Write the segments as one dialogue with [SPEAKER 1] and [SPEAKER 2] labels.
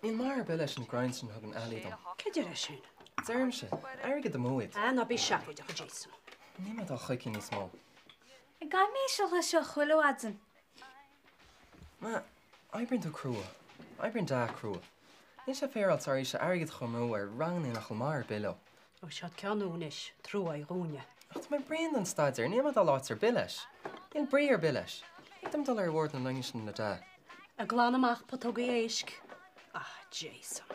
[SPEAKER 1] Níl maith ar bith leis an gcrann sin a thugann Ali dom.
[SPEAKER 2] Cé deir é sin?
[SPEAKER 1] Deirimse, airgead amú iad.
[SPEAKER 2] Ah, ná bí seafóideach, a Jason.
[SPEAKER 1] Níl mé ag dul chuici níos mó.
[SPEAKER 3] An gcaithfidh mé éisteacht leis seo chuile mhaidin?
[SPEAKER 1] Ma, oibríonn tú crua. Oibríonn Da crua. Níl sé féaráilte tar éis airgead a chur amú ar ranganna nach bhfuil maith ar bith leo.
[SPEAKER 2] Ó, seod ceann nua anois, trua é dhúinne.
[SPEAKER 1] Ach tá mé bréan den staidéar, níl mé ag dul áit ar bith leis. Níl brí ar bith leis. Lig dom dul ar bhord na loinge sin le Da.
[SPEAKER 2] Ag glanadh amach putógaí éisc. Ah, Jason.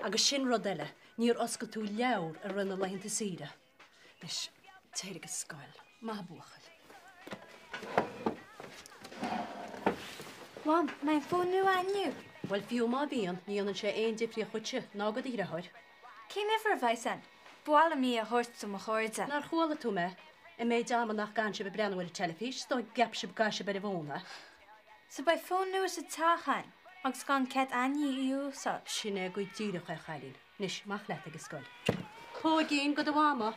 [SPEAKER 2] Agus sin rud eile, níor oscail tú leabhar i rith na laethanta saoire. Anois, téir ag an scoil. Maith an buachaill.
[SPEAKER 3] Mham, an mbeidh an fón nua inniu?
[SPEAKER 2] Bhuel, fiú má bhíonn, ní dhéanann sé aon difríocht dhuitse ná do do dhriotháir.
[SPEAKER 3] Cén uimhir a bheas ann? Ba mhaith liom í a thabhairt do mo chairde.
[SPEAKER 2] Nár chuala tú mé? An méid ama nach gcaitheann sibh ag breathnú ar an teilifís, is dóigh go gceapann sibh go gcaithfidh sibh ar an bhfón é.
[SPEAKER 3] So beidh fón nua sa teach a'inn agus gan cead a'inne í a úsáid.
[SPEAKER 2] Sin é go díreach é, a chailín. Anois, amach leat ag an scoil. Póigín go do mhama!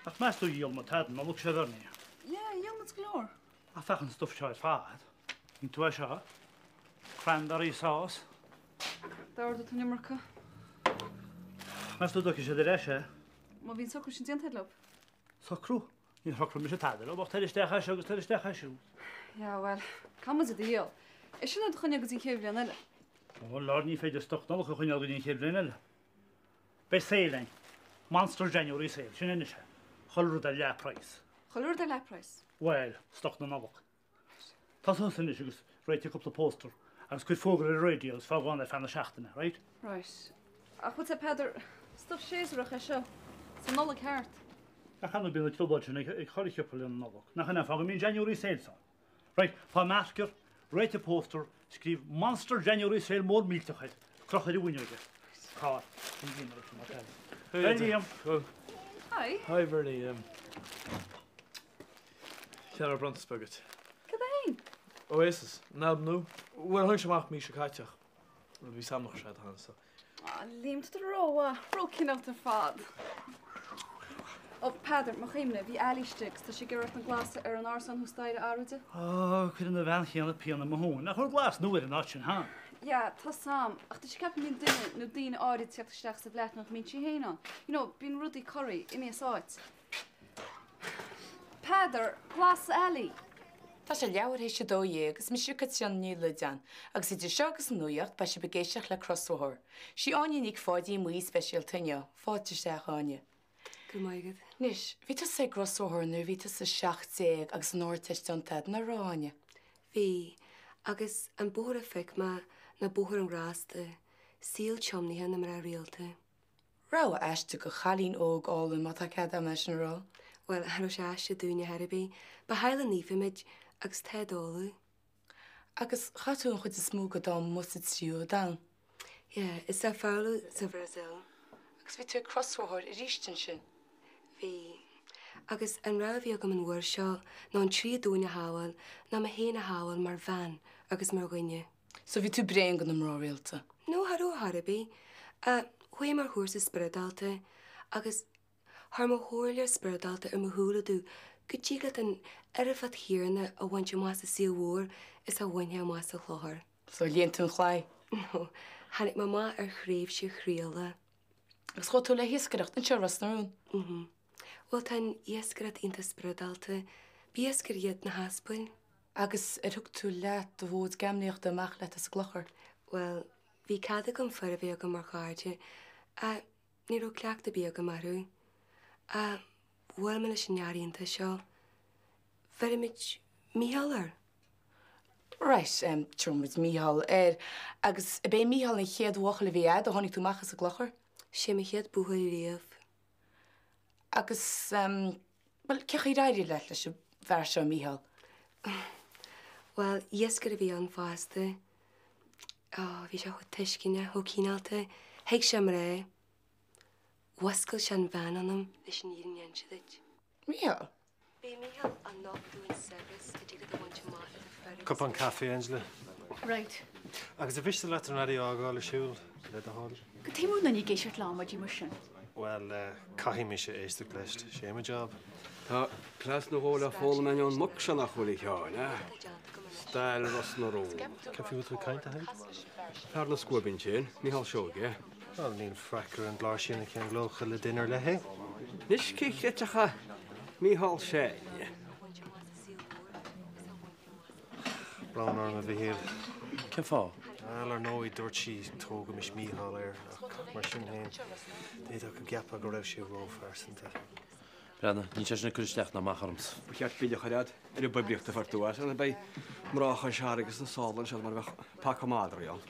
[SPEAKER 4] Ach meas tú dhíol muid tada an Nollaig seo, a Bhernie?
[SPEAKER 5] Yeah, dhíol muid go leor.
[SPEAKER 4] Ach féach an stuif seo ar fad. Tuigeann tú é seo? Cranberry sauce.
[SPEAKER 5] D'ordaigh tú an iomarca.
[SPEAKER 4] Meas tú an dtógfaidh siad ar ais é?
[SPEAKER 5] Má bhí an socrú sin déanta agat leo.
[SPEAKER 4] Socrú? Níor shocraigh mise tada leo, ach tar isteach é seo agus tar isteach é siúd.
[SPEAKER 5] Yeah, bhuel, caithfidh muid iad a dhíol. É sin nó iad a choinneáil go dtí an chéad bhliain eile.
[SPEAKER 4] Oh Lord, ní féidir stoc Nollag a choinneáil go dtí an chéad bhliain eile. Beidh sale ann. Monster January sale, sin anois é. Chuile rud ar leath price.
[SPEAKER 5] Chuile rud ar leath price?
[SPEAKER 4] Bhuel, stoc na Nollag. Tosaigh thusa anois agus réitigh cúpla póstaer agus cuir fógra ar an raidió agus fág ann ar feadh na seachtaine, right?
[SPEAKER 5] Right. Ach bhfuil a fhios agat Peadar, stuif séasúrach é seo. Is an Nollaig thart.
[SPEAKER 4] Ach ar ndóigh bíonn an trioblóid sin ag cur an tsiopa le an Nollaig. Nach in é an fáth go mbíonn January sales ann? Right, faigh marker, réitigh póstaer, scríobh Monster January Sale mór millteach air, croch ar an bhfuinneog é. Carr, sin Liam ar an Hey Liam!
[SPEAKER 5] Hi.
[SPEAKER 6] Hi Bernie. Cheannaigh bronntanas beag duit.
[SPEAKER 5] Cad é fhéin?
[SPEAKER 6] Oasis, an albam nua. Bhuel, tháinig sé amach mí seo caite ach bhí 's a'm nach raibh sé a'd cheana so.
[SPEAKER 5] Ah, Liam, tá tú rómhaith, róchineálta ar fad. Ó, Peadar, mo chuimhne, bhí Ali istigh agus tá sí ag iarraidh an glas ar an árasán thuas staighre a athrú di.
[SPEAKER 4] Á, cuireann an bhean chéanna pian i mo thóin. Nach bhfuil glas nua ar an áit sin cheana?
[SPEAKER 5] Yeah, tá 's a'm, ach tá sí ag ceapadh go mbíonn duine nó daoine áirid ag teacht isteach sa bhfleait nach mbíonn sí féin ann. You know, bíonn rudaí corraí, imithe as áit. Peadar, glas Ali!
[SPEAKER 7] Tá sé leathuair théis 12 is mise Caitríona Ní Loideáin agus idir seo agus an nuacht beidh sibh ag éisteacht le Crosbhóthar. Sí Áine Nic Pháidín m'aoi speisialta inniu. Fáilte isteach, a Áine.
[SPEAKER 8] Go raibh maith agat.
[SPEAKER 7] Anois, bhí tusa ag crosbhóthar nuair a bhí tusa 17 agus an Ardteist déanta agat, nach raibh, a Áine?
[SPEAKER 8] Bhí. Agus an bóthar a phioc mé ná bóthar an ghrásta, saol tiomnaithe na mná rialta.
[SPEAKER 7] Rogha aisteach do chailín óg álainn, má tá cead agam é sin a rá.
[SPEAKER 8] Bhuel, cha raibh sé aisteach dúinne chor ar bith. Ba theaghlach naofa muid agus tá i dtólamh.
[SPEAKER 7] Agus chaith tú an chuid is mó de d'am amuigh sa tríú domhan.
[SPEAKER 8] Yeah, i São Paulo sa Bhrasaíl.
[SPEAKER 7] Agus bhí tú ag crosbhóthar arís ansin.
[SPEAKER 8] Bhí. Agus an rogha a bhí agam an uair seo ná an tríú domhan a shábháil ná mé féin a shábháil mar bhean agus mar dhuine.
[SPEAKER 7] So bhí tú bréan de na mná rialta?
[SPEAKER 8] No, cha raibh chor ar bith. Chuaigh mé ar chúrsa spioradálta agus chuir mo chomhairleoir spioradálta ar mo shúile domh go dtig leat an fhoirfeacht chéanna a bhaint amach sa saol mhór is a bhainfeá amach sa chlochar.
[SPEAKER 7] So líon tú an chlaí?
[SPEAKER 8] No, tháinig mé amach ar thréimhse thrialach.
[SPEAKER 7] Agus chuaigh tú le hiascaireacht anseo i Ros na Rún?
[SPEAKER 8] Mhm. Bhuel, tá an iascaireacht iontach spioradálta. B'iascairí iad na haspail.
[SPEAKER 7] Agus ar thug tú leat do bhord geimlíochta amach leat as an gclochar?
[SPEAKER 8] Bhuel, bhí cead agam fir a bheith agam mar chairde, ach ní raibh cleachtadh ar bith agam orthu. Ach bhuail mé leis an fhear iontach seo. Bheirfimid Mícheál air.
[SPEAKER 7] Right, tabharfaidh muid Mícheál air. Agus ab é Mícheál an chéad bhuachaill a bhí a'd ó tháinig tú amach as an gclochar?
[SPEAKER 8] Sé mo chéad buachaill riamh.
[SPEAKER 7] Agus, bhuel, cé chaoi ar éirigh leat leis an bhfear seo, Mícheál?
[SPEAKER 8] Bhuel, iascaire a bhí ann fosta. Ó, bhí sé chomh tuisceanach, chomh cineálta. Thuig sé mná. Mhuscail sé an bhean ionam leis an fhírinne a inse duit.
[SPEAKER 7] Mícheál?
[SPEAKER 8] B'é Mícheál a nocht domh an saibhreas a dtig leat a bhaint amach idir fear agus
[SPEAKER 9] Cupán caife, Angela.
[SPEAKER 10] Right.
[SPEAKER 9] Agus an mhiste leat an raidió a fhágáil ar siúl, le do thoil?
[SPEAKER 10] Cad chuige a mbeadh duine ag éisteacht le amaidí mar sin?
[SPEAKER 9] Bhuel, caithfidh mise éisteacht leis, sé mo job.
[SPEAKER 10] Tá cleas nó dhó le foghlaim againn ón mboc seo nach bhfuil, a Sheáin, eh? Stail Ros na Rún.
[SPEAKER 9] Cén faoi a bhfuil tú ag caint, a Thaidhg?
[SPEAKER 10] Fear na scuaibinne sin, Micheál Seoige.
[SPEAKER 9] Bhuel, níl faic ar an gclár sin a cheanglódh le duine ar leith é.
[SPEAKER 10] Anois cé chreidfeadh é Micheál Seáin?
[SPEAKER 9] Brón orm, a Mhichíl.
[SPEAKER 11] Cén fáth?
[SPEAKER 9] Bhuel, ar ndóigh, dúirt sí tógaimis Mícheál air, ach mar sin féin, d'fhéadfadh go gceapfá go raibh sé róphearsanta.
[SPEAKER 11] Breathnaigh, níl sé sin ag cur isteach ná amach ormsa.
[SPEAKER 10] Ba cheart bille a chur agat ar an bpoiblíocht a fuair tú as, nó beidh mná Chois Fharraige sna sála anseo mar a bheadh paca madraí ann.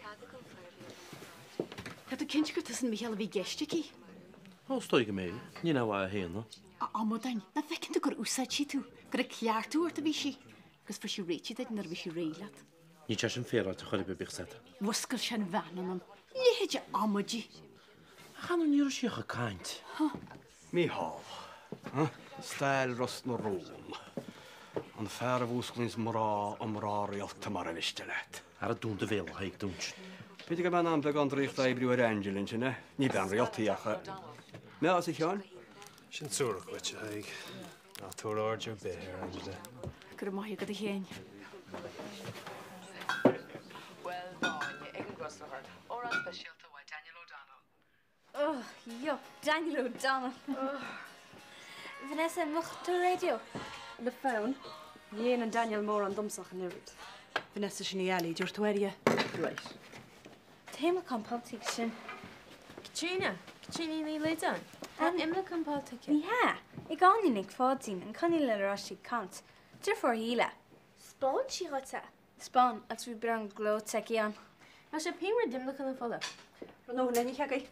[SPEAKER 2] Tá tú cinnte gur tusa an Mícheál a bhí i gceist aici?
[SPEAKER 11] Ó, is dóigh go mbeidh. Ní hea a shéanadh.
[SPEAKER 2] A amadáin, nach bhfeiceann tú gur úsáid sí tú, gur ag cleachtadh ort a bhí sí, agus fuair sí réitithe duit nuair a bhí sí réidh leat.
[SPEAKER 11] Níl sé sin féaráilte chor ar bith, bíodh 's agat.
[SPEAKER 2] Mhuscail sé an bhean ionam. Leithéid de amaidí!
[SPEAKER 11] Ach anam ní raibh sí ach ag caint.
[SPEAKER 10] Mícheál, Stail Ros na Rún. An fear a mhúsclaíonns mná iomrá rialta mar a mhiste leat.
[SPEAKER 11] Ara dún do bhéal a Thaidhg, dún sin.
[SPEAKER 10] B'fhéidir go mbeinn in ann beagán draíochta a oibriú ar Angela ansin, eh? Ní bean rialta í ach. Meas, a Sheáin?
[SPEAKER 9] Sin suarach dhuit, a Thaidhg. Ná tabhair aird ar bith ar Angela.
[SPEAKER 2] Go raibh maith agat, a Sheáin.
[SPEAKER 7] Bhuel, Áine, ag an gcrosbhóthar, amhrán speisialta uaidh Daniel O'Donnell.
[SPEAKER 3] Oh, yup, Daniel O'Donnell. Vanessa, an múchfaidh tú an raidió?
[SPEAKER 2] Le fonn. Ní dhéanann Daniel mórán domsa ach an oiread. Vanessa, sin í Ali, dúirt tú air, yeah? Right.
[SPEAKER 3] Tá imleacán pollta aici sin.
[SPEAKER 12] Caitríona, Caitríona Ní Loideáin. Tá imleacán pollta aici.
[SPEAKER 3] Ní hea. Ag Áine Nic Pháidín, an coinneal lena raibh sí ag caint. Deirfiúr Shíle. 'Spáin sí dhuit é? 'Spáin, agus bhí biorán gleoite aici ann.
[SPEAKER 12] Tá sé pianmhar d'imleacán a pholladh.
[SPEAKER 2] Raibh a ndóthain inite agaibh?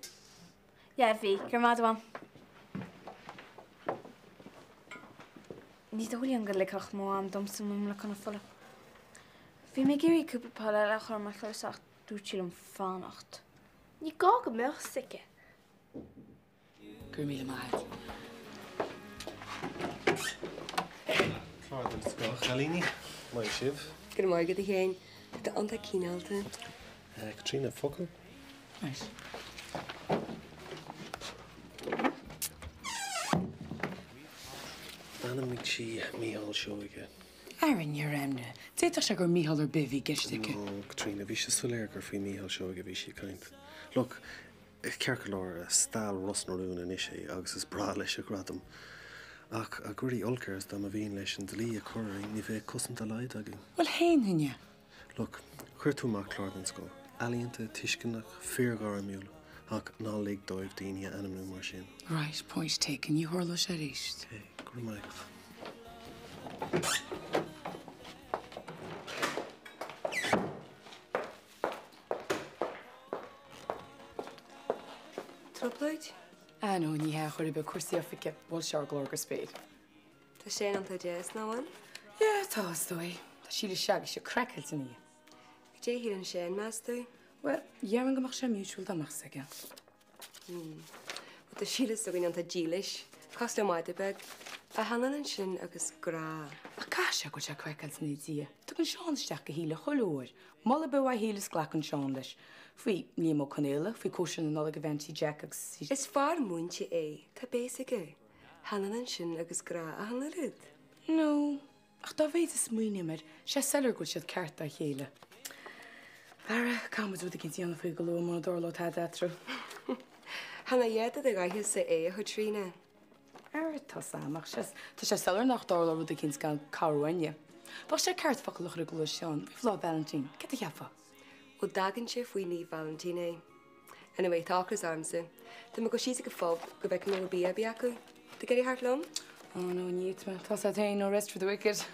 [SPEAKER 3] Yeah, bhí. Go raibh maith agat, a Mham. Ní dóigh liom go ligfeadh mo mham domsa m'imleacán a pholladh. Bhí mé ag iarraidh cúpla poll eile a chur i mo chluasa ach dúirt sí liom fanacht.
[SPEAKER 12] Ní gá go mbeadh 's aici.
[SPEAKER 7] Go raibh míle maith agat.
[SPEAKER 9] Clár den scoth, a chailíní. Maith sibh.
[SPEAKER 8] Go raibh maith agat, a Sheáin. Tá tú iontach cineálta.
[SPEAKER 9] Caitríona, focal?
[SPEAKER 7] Right.
[SPEAKER 9] D'ainmnigh sí Mícheál Seoige.
[SPEAKER 7] Ara, ní raibh. D'fhéadfadh sé gur Mícheál ar bith a bhí i gceist aici.
[SPEAKER 9] No, Caitríona, bhí sé soiléir gur faoi Mícheál Seoige a bhí sí ag caint. Look, ceart go leor, stail Ros na Rún anois é agus is breá leis a ghradam. Ach a gcuirí olc air is dá mba mhian leis an dlí a chur orainn, ní bheadh cosaint dá laghad againn.
[SPEAKER 7] Bhuel, shéanfainn é.
[SPEAKER 9] Look, chuir tú amach clár den scoth. Ealaíonta, tuisceanach, fíorghairmiúil. Ach ná lig dóibh daoine a ainmniú mar sin.
[SPEAKER 7] Right, point taken. Ní tharlóidh sé arís.
[SPEAKER 9] Ok, go raibh maith agat.
[SPEAKER 8] Trioblóid?
[SPEAKER 7] Ah no, ní hea, chor ar bith, cúrsaí oifige, bhuail sé ár gclár go spéir.
[SPEAKER 8] Tá Séan iontach deas, nach bhfuil?
[SPEAKER 7] Yeah, tá, is dóigh. Tá Síle seaga sé craiceáilte ina dhiaidh.
[SPEAKER 8] Cad é a shíleann Séan, meas tú?
[SPEAKER 7] Bhuel, dhéarfainn go mbeadh sé mutual dá mbeadh 's aige.
[SPEAKER 8] Hmm. Bhuel, tá Síle s'againn iontach dílis, cosúil le madra beag. Ach chan ionann sin agus grá.
[SPEAKER 7] Ach caithfidh sé go bhfuil sé craiceáilte ina diaidh. Tugann Seán isteach do Shíle chuile uair. Moladh ar bith uaidh Shíle is glacann Seán leis. Faoi Liam Ó Conaola, faoi cóisir na Nollag i bhFancy Jack agus.
[SPEAKER 8] Is fear múinte é. Tá béas aige. Chan ionann sin agus grá ach an oiread.
[SPEAKER 7] No. Ach dá mhéid a smaoiním air, sé soiléir go bhfuil siad ceart dá chéile. Ara, caithfidh muid rud eicínt a dhéanamh faoi go luath muna dtarlóidh tada eatarthu.
[SPEAKER 8] Chan a dhath do dhathsa é, a Chaitríona.
[SPEAKER 7] Ara, tá 's a'm, ach sé, tá sé soiléir nach dtarlóidh rud eicínt gan cabhair uainne. Bheadh sé ceart focal a chur i gcluas Sheáin roimh Lá Vailintín, céard a cheapfá?
[SPEAKER 8] Bhuel, d'fhágainn sé faoi Naomh Vailintín é. Anyway, tá ocras ormsa. Tá mé ag dul síos ag an phub go bhfeicfidh mé an bhfuil bia ar bith acu. Tú ag iarraidh theacht liom?
[SPEAKER 7] Oh no, ní fhéadfaidh mé. Tá 's agat féin, no rest for the wicked.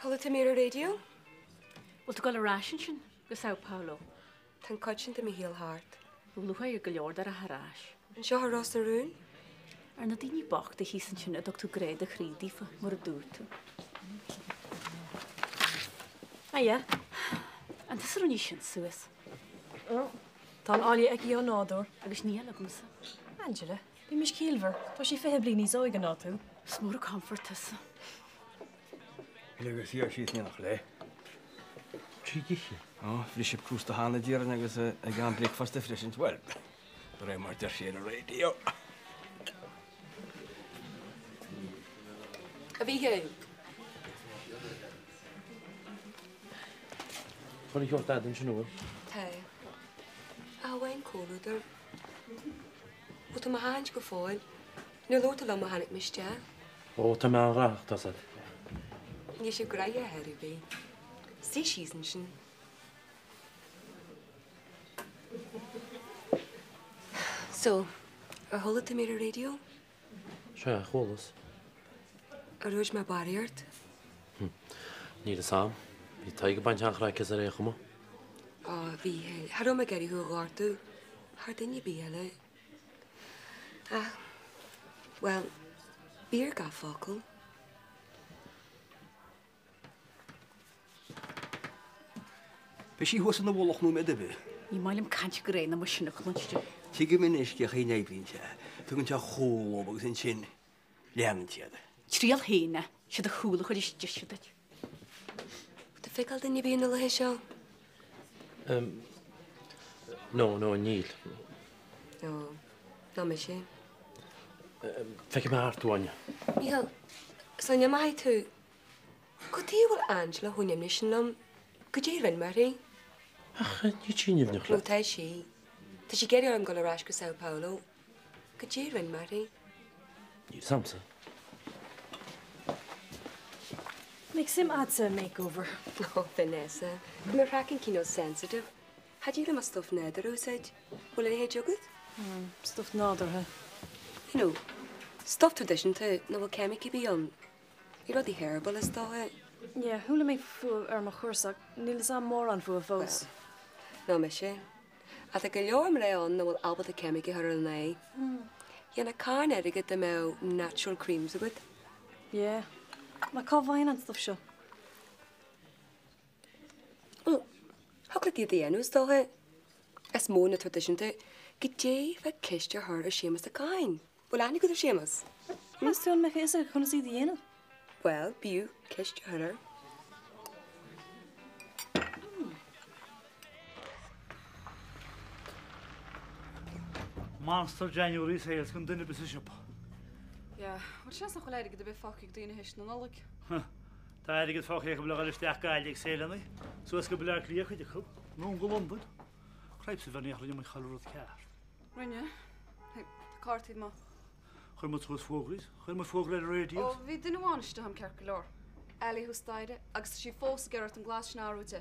[SPEAKER 8] Chuala tú mír ar raidió?
[SPEAKER 2] Bhfuil tú ag dul ar ais ansin go São Paulo?
[SPEAKER 8] Tá an cuid sin de mo shaol thart.
[SPEAKER 2] Bheadh lúcháir ar go leor de rath ar ais.
[SPEAKER 8] Anseo i Ros na Rún?
[SPEAKER 2] Ar na daoine bochta thíos ansin a dtug tú grá do chroí daofa, mar a dúirt tú. Haia. An tusa a rinne sin suas?
[SPEAKER 13] Tá an áille aici ó nádúr.
[SPEAKER 2] Agus níl agamsa.
[SPEAKER 13] Angela, bímis ciallmhar, tá sí 20 bliain níos óige ná tú.
[SPEAKER 2] Is mór an comfort tusa.
[SPEAKER 10] Agus iarr síos in éineacht léi. Trí oíche. Ó, bhris sibh crústa cheana, déarfainn, agus ag am bricfeasta freisin. Bhuel, de réir mar deir sé ar an raidió.
[SPEAKER 8] A Mhíchíl.
[SPEAKER 11] Chuir an ceart ansin uaim.
[SPEAKER 8] Tá. Ach amháin comhluadar. Bhfuil tú mo sheachaint go fóill? Níor labhair tú liom ó tháinig mé isteach.
[SPEAKER 11] Ó, tá mé an-ghnóthach, tá 's agat.
[SPEAKER 8] Níl sibh gnoitheach ar chor ar bith. Suigh síos ansin. So, ar chuala tú mír ar raidió?
[SPEAKER 11] Sea, chualas.
[SPEAKER 8] Ar dhúirt mé barraíocht?
[SPEAKER 11] Níl fhios a'm. Bhí Tadhg ag baint an-chraic as ar aon chuma.
[SPEAKER 8] Á, a Mhíchíl, cha raibh mé ag iarraidh thú a ghortú, thar duine ar bith eile. Ach, bhuel, b'fhíor gach focal.
[SPEAKER 10] Beidh sí thuas ina mhullach nóiméad ar bith.
[SPEAKER 2] Ní maith liom caint ghránna mar sin a chluinstin.
[SPEAKER 10] Tuigim anois cén chaoi a n-oibríonn sé. Tugann sé chúl dóibh agus ansin leanann siad.
[SPEAKER 2] Triail féin é, sé do shúil a chuir is deise duit.
[SPEAKER 8] Bhfuil tú ag feiceáil duine ar bith na laetha seo?
[SPEAKER 11] No, no, níl.
[SPEAKER 8] Ó, ná mise.
[SPEAKER 11] Feicfidh mé thart thú, Áine.
[SPEAKER 8] Mícheál, sula n-imeoidh tú, cad chuige a bhfuil Angela chomh nimhneach sin liom? Goidé a rinne mé uirthi?
[SPEAKER 11] Ach níl sí nimhneach
[SPEAKER 8] leat. Nó tá sí. Tá sí ag iarraidh orm dul ar ais go São Paulo. Goidé a rinne mé uirthi?
[SPEAKER 11] Níl 's a'msa.
[SPEAKER 13] Mbeadh suim a'dsa i makeover.
[SPEAKER 8] Ó, Vanessa, tá mo chraiceann cineál sensitive. Cha dtig liom ach stuff nádúrtha a úsáid. Bhfuil a leithéid agat?
[SPEAKER 13] Stuff nádúrtha.
[SPEAKER 8] You know, stuff traidisiúnta nach bhfuil ceimic ar bith ann. Ní rudaí herbal is dócha.
[SPEAKER 13] Yeah, chuala mé fúthu ar mo chúrsa ach níl 'fhios a'm mórán fúthu fós.
[SPEAKER 8] Well, ná mise. Ach tá go leor mná ann nach bhfuil ábalta ceimic a chur ar a n-aghaidh. Dhéanfadh carn airgid dá mbeadh natural creams agat.
[SPEAKER 13] Yeah. Ach cá bhfaighinn an stuff seo?
[SPEAKER 8] Bhuel, thig leat iad a dhéanamh, is dócha. Is modhanna traidisiúnta. Goidé bheadh ceist a chur ar Séamus Ó Cadhain. Bhfuil aithne agat ar Séamus?
[SPEAKER 13] Meas tú an mbeadh a fhios aige conas iad a dhéanamh?
[SPEAKER 8] Bhuel, b'fhiú ceist a chur air.
[SPEAKER 4] Monster January sales gan duine ar bith sa siopa.
[SPEAKER 5] Yeah, bhuel seans nach bhfuil airgead ar bith fágtha ag daoine théis na Nollag.
[SPEAKER 4] Tá airgead fágtha acu le dhul isteach Gaillimh ag sale-anna, suas go Baile Átha Cliath cuid acu, anonn go Londain. Cripes a Bhernie ach rinne muid chuile rud ceart.
[SPEAKER 5] Rinne. Hey, tá cártaí maith.
[SPEAKER 4] Chuir muid suas fógraí, chuir muid fógra ar an raidió.
[SPEAKER 5] Ó, bhí duine amháin istigh agam ceart go leor. Ali thuas staighre, agus tá sí fós ag iarraidh ort an glas sin a athrú di.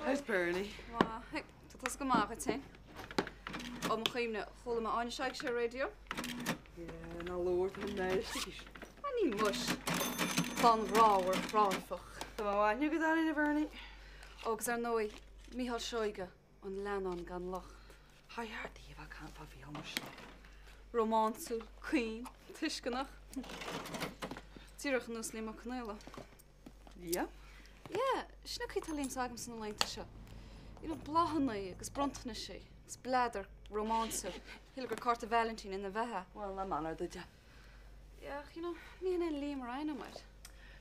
[SPEAKER 14] How's Bernie?
[SPEAKER 5] Maith. Hey, tá tusa go maith dhuit féin. Ó, mo chuimhne, chuala mé Áine Seoighe ar an raidió.
[SPEAKER 14] Yeah, ná labhair, tá mé náireach.
[SPEAKER 5] Ah, níl muis. Clann ghrámhar chráifeach.
[SPEAKER 14] Tá mé aithne agat Áine, Bernie.
[SPEAKER 5] Ó, agus ar ndóigh, Mícheál Seoighe, an leannán gan locht.
[SPEAKER 14] Thar cheart di a bheith ag caint fá Mhícheál mar sin.
[SPEAKER 5] Rómánsúil, caoin, tuisceanach. Díreach ar nós Liam Ó Conaola.
[SPEAKER 14] Liam?
[SPEAKER 5] Yeah, sin an chaoi atá Liam s'agamsa na laethanta seo. You know, bláthanna agus bronntanaisí agus bladar rómánsúil. Shílfeá gur cárta Vailintín ina bheatha.
[SPEAKER 14] Bhuel, nach méanar duit é.
[SPEAKER 5] Yeah, ach you know, ní hin é Liam ar aon chuma.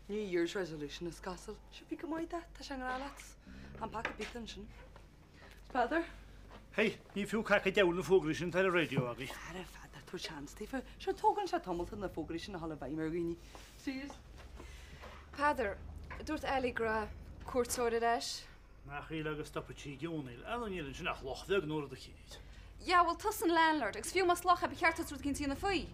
[SPEAKER 14] New Year's resolution is cosúil. Sure bí go maith de, tá sé i ngrá leat. An paca pizza ansin. Peadar?
[SPEAKER 4] Hey, ní fiú cac an diabhail na fógraí sin atá ar an raidió agaibh.
[SPEAKER 14] Ara, Pheadair, tabhair seans daofa. Sure, tógann sé tamall na fógraí sin a dhul i bhfeidhm ar dhaoine. Serious?
[SPEAKER 5] Peadar, dúirt Ali go raibh cuairteoir ar ais.
[SPEAKER 4] Nach í le go stopfaidh sí i gceonaíl. Ar ndóigh níl ansin ach loch bheag nó rud eicínt.
[SPEAKER 5] Yeah, bhuel tusa an landlord, agus fiú más loch é ba cheart duit rud eicínt a dhéanamh faoi.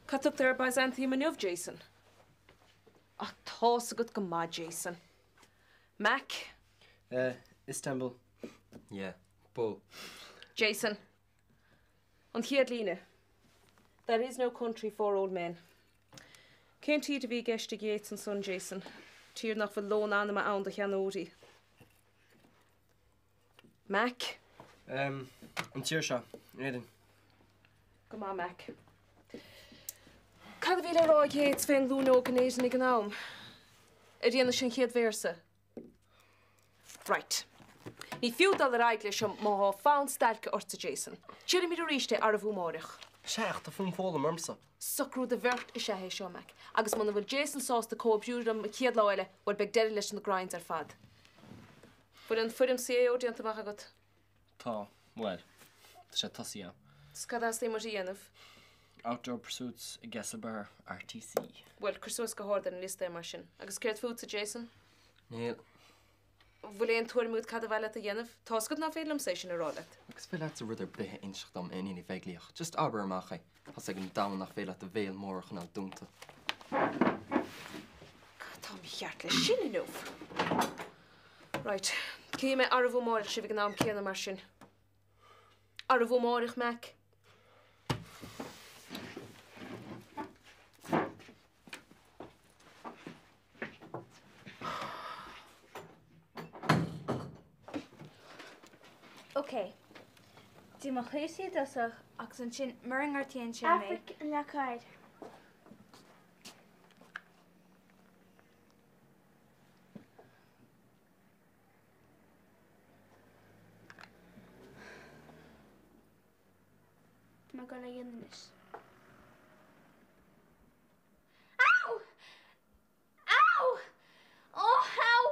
[SPEAKER 15] Cad tugtar ar Byzantium inniu, Jason? Ach tá's agat go maith, Jason. Mac?
[SPEAKER 1] Eh, Istanbul. Yeah, bull.
[SPEAKER 15] Jason. An chéad líne. There is no country for old men. Cén tír a bhí i gceist ag Yeats ansan, Jason? Tír nach bhfuil lón anama ann do sheanóirí. Mac?
[SPEAKER 1] An tír seo, Éirinn.
[SPEAKER 15] Go maith, Mac. Cad a bhí le rá ag Yeats fén nglúin óg in Éirinn ag an am ar dhéanamh sé an chéad véarsa? Right. Ní fiú dul ar aghaidh leis seo má thá fonn stailce ortsa, Jason. Triailfimid arís é arbhú amáireach.
[SPEAKER 1] Sea, ach tá fonn foghlama ormsa.
[SPEAKER 15] Socrú do bheirt is ea é seo, Mac. Agus muna bhfuil Jason sásta comhoibriú liom an chéad lá eile, bhuel, beidh deireadh leis na grinds ar fad. Bhfuil an foirm CAO déanta amach agat?
[SPEAKER 1] Tá. Bhuel, tá sé tosaithe agam.
[SPEAKER 15] 'S cad a theastaíonn uait a dhéanamh?
[SPEAKER 1] Outdoor Pursuits i gCastlebar RTC.
[SPEAKER 15] Bhuel, cuir suas go hard ar an liosta é mar sin. Agus céard fútsa, Jason?
[SPEAKER 1] Níl.
[SPEAKER 15] Bhfuil aon tuairim agat cad ba mhaith leat a dhéanamh? Tá's agat nach féidir liomsa é sin a rá leat.
[SPEAKER 1] Agus féidir leatsa rud ar bith a inseacht dom, a Iníon Uí Bheaglaoich. Just abair amach é. Tá's ag an domhan nach féidir leat do bhéal mór a choinneáil dúnta.
[SPEAKER 15] Cad tá mícheart leis sin inniu? Right. Cífidh mé arbhú amáireach sibh ag an am céanna mar sin. Arbhú amáireach, Mac.
[SPEAKER 3] Ok. Déan mo chúrsaí i dtosach agus ansin mura ngortaíonn sé mé. Aifric an leacair. Tá mé ag dul a dhéanamh anois. Au! Au! Ó, au!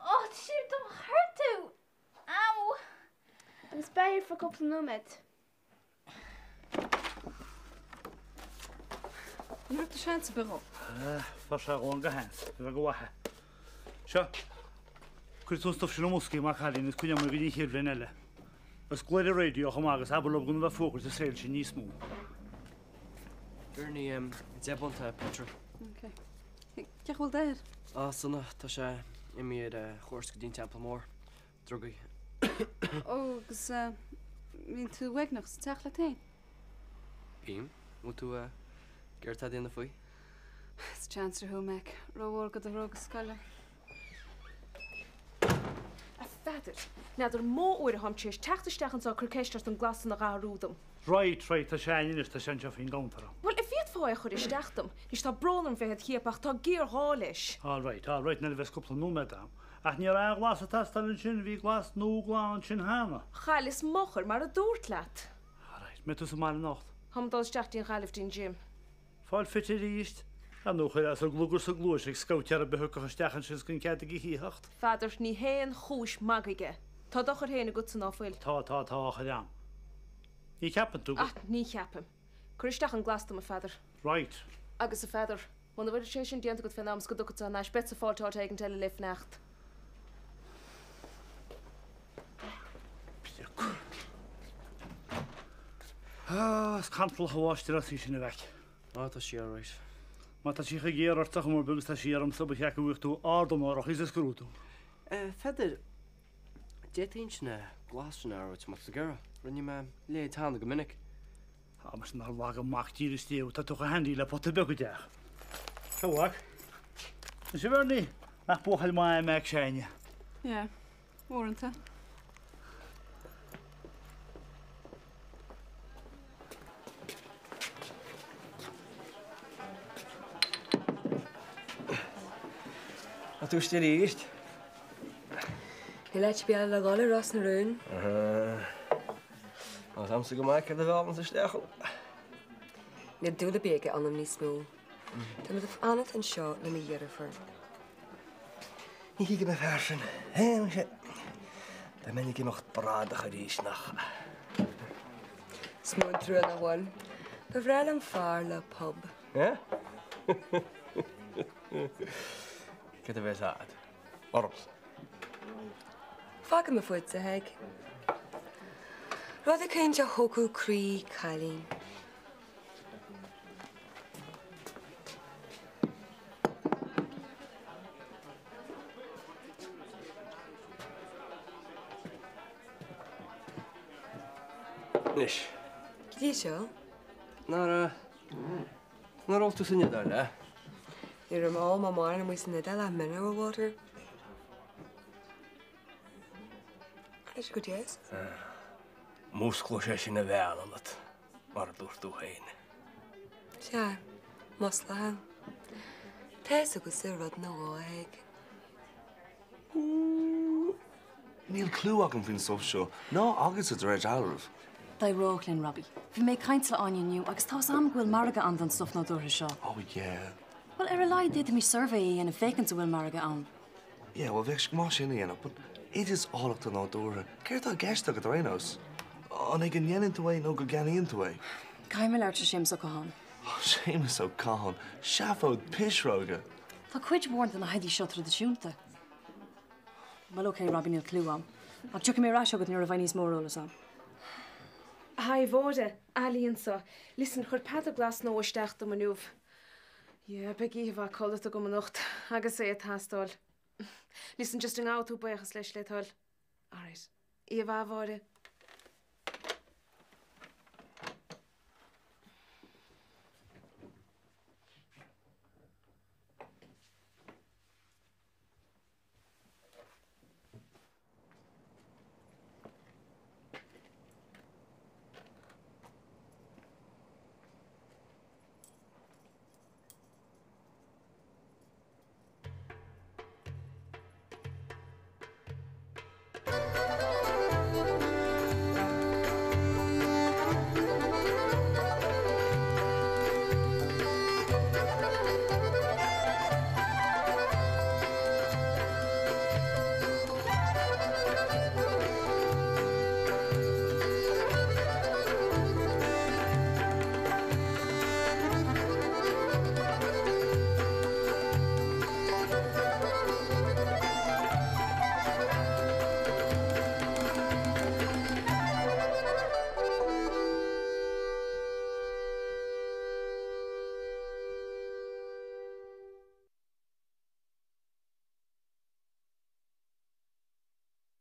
[SPEAKER 3] Ó, tá sé do mo ghortú! Au! Agus beidh ar feadh cúpla nóiméad.
[SPEAKER 5] Ní raibh do seans ar bith dhó.
[SPEAKER 4] Tá sé dhó go sheans, a bheith go mhaith. Seo, cuir tú an stuif sin i mboscaí, a chailín, is coinneoidh mé go dtí an chéad bhliain eile. Agus glaoigh ar an raidió chomh maith agus abair leo gan a bheith ag fuagairt an sale sin níos mó.
[SPEAKER 1] Bernie, £10 é petrol.
[SPEAKER 5] Ok. Cén chaoi a bhfuil d'athair?
[SPEAKER 1] Á, sona, tá sé imithe ar chuairt go dtí an Teampall Mór. Drugaí.
[SPEAKER 5] Ó, agus mbíonn tú uaigneach sa teach leat féin?
[SPEAKER 1] Bím. Bhfuil tú ag iarraidh tada a dhéanamh faoi?
[SPEAKER 5] Is chancer thú, Mac. Rómhór do do bhróga scoile.
[SPEAKER 15] A Pheadair, n'fheadar an mó uair atáim tar éis teacht isteach anseo ag cur ceist ort an glas san a dh'athrú dom.
[SPEAKER 4] Right, right, tá sé a'inn anois, tá sé anseo faoin gcounter.
[SPEAKER 15] Bhuel, a' bhféadfá é a chur isteach dom? Anois tá brón orm bheith id chiapadh ach tá géarghá leis.
[SPEAKER 4] All right, all right, nuair a bheas cúpla nóiméad a'm. Ach ní raibh aon ghlas ag teastáil ansin, bhí glas nua glan ansin cheana.
[SPEAKER 15] Chailleas m'eochair mar a dúrt leat.
[SPEAKER 4] All right, mbeidh tú sa mbaile anocht?
[SPEAKER 15] Táim ag dul isteach dtí'n Ghaillimh dtí'n gym.
[SPEAKER 4] Fáil fit arís? Ar ndóigh chuirfeá an glugar sa gcluais ag scabhtéir ar bith a thiocfadh isteach ansin is gan cead aige a theacht.
[SPEAKER 15] Pheadair, ní haon chúis magaidh é. Tá d'eochair féin agatsa, ná fuil?
[SPEAKER 4] Tá, tá, tá eochair a'm. Ní cheapann tú go.
[SPEAKER 15] Ach ní cheapaim. Cuir isteach an glas dom, a Pheadair.
[SPEAKER 4] Right.
[SPEAKER 15] Agus, a Pheadair, muna bhfuil sé sin déanta agat fén am is go dtiocfadsa thar n-ais, beadsa ag fáilt áit éigint eile le fanacht.
[SPEAKER 4] Pioc. Ah, is cantalach an mháistreás í sin, a mhaic.
[SPEAKER 1] Á, tá sí alright.
[SPEAKER 4] Má tá sí chomh géar ort a chuma ar bith agus tá sí ormsa, ba cheart go bhfaigheadh tú ard onórach í sa scrúdú.
[SPEAKER 1] A Pheadair, d'fhéadfainnse na glais sin a athrú má tá tú ag iarraidh. Rinne mé a leithéid cheana go minic.
[SPEAKER 4] Tá mise nár laga mac dílis Dé thú, tá tú chomh handy le pota beag i dteach. Seo a mhac. Anois a Bhernie, nach buachaill maith é Mac s'againne?
[SPEAKER 5] Yeah, uaireanta.
[SPEAKER 1] Tá tú istigh arís?
[SPEAKER 8] Níl áit ar bith eile le dhul i Ros na Rún.
[SPEAKER 1] Tá 's a'msa go maith céard a mheallanns isteach thú.
[SPEAKER 8] Níl dúil ar bith aige ionam níos mó. Tá mé ag fanacht anseo le mo dheirfiúr.
[SPEAKER 1] Ní thuigim an fear sin. Théann sé. Ba minic imeacht bradach arís nach.
[SPEAKER 8] Is mó an trua nach bhfuil. Ba bhreá liom fear le pub.
[SPEAKER 1] Cad a bheas a'd? Ormsa.
[SPEAKER 8] Fágfaidh mé fútsa, a Thaidhg. Rud eicínt a thógfadh croí cailín.
[SPEAKER 1] Anois.
[SPEAKER 8] Cad é seo?
[SPEAKER 1] Nár,
[SPEAKER 10] An raibh tú san Iodáil, eh?
[SPEAKER 8] Ní raibh mé, ól mé mórán amuigh san Iodáil ach mineral water. Tá sé go deas.
[SPEAKER 10] Músclóidh sé sin an bhean ionat, mar a dúirt tú féin.
[SPEAKER 8] Sea, maslaithe. Tá fhios agatsa rud nó dhó a Thaidhg.
[SPEAKER 9] Níl cliú agam faoin stuif seo, ná agatsa de réir dealraimh.
[SPEAKER 2] D'éireodh linn, Robbie. Bhí mé ag caint le Áine inniu agus tá's a'm go bhfuil margadh ann don stuif nádúrtha seo.
[SPEAKER 9] Oh yeah.
[SPEAKER 2] Bhuel, ar a laghad d'fhéadfaimis suirbhé a dhéanamh féachaint an bhfuil margadh ann.
[SPEAKER 9] Yeah, bhuel, bheadh sé go maith sin a dhéanamh, but oideas áilleachta nádúrtha, céard atá i gceist agat ar aon nós? An é go ndéanann tú é nó go gceannaíonn tú é?
[SPEAKER 2] Caithfidh mé labhairt le Séamus Ó Catháin.
[SPEAKER 9] Séamus Ó Catháin, seafóid pisreoige!
[SPEAKER 2] Tá cuid mhór de na hoidí seo traidisiúnta. Bhuel, ok, Robbie, níl cliú a'm. Ach tiocfaidh mé ar ais chugat nuair a bheidh níos mó eolas a'm.
[SPEAKER 15] Hi, Mháire, Ali anseo. Listen, chuir Peadar glas nua isteach dom inniu. Yeah, beidh oíche mhaith codlata agam anocht agus é ag teastáil. Listen, just an ngabhfaidh tú buíochas leis le do thoil. Alright. Oíche mhaith, a Mháire.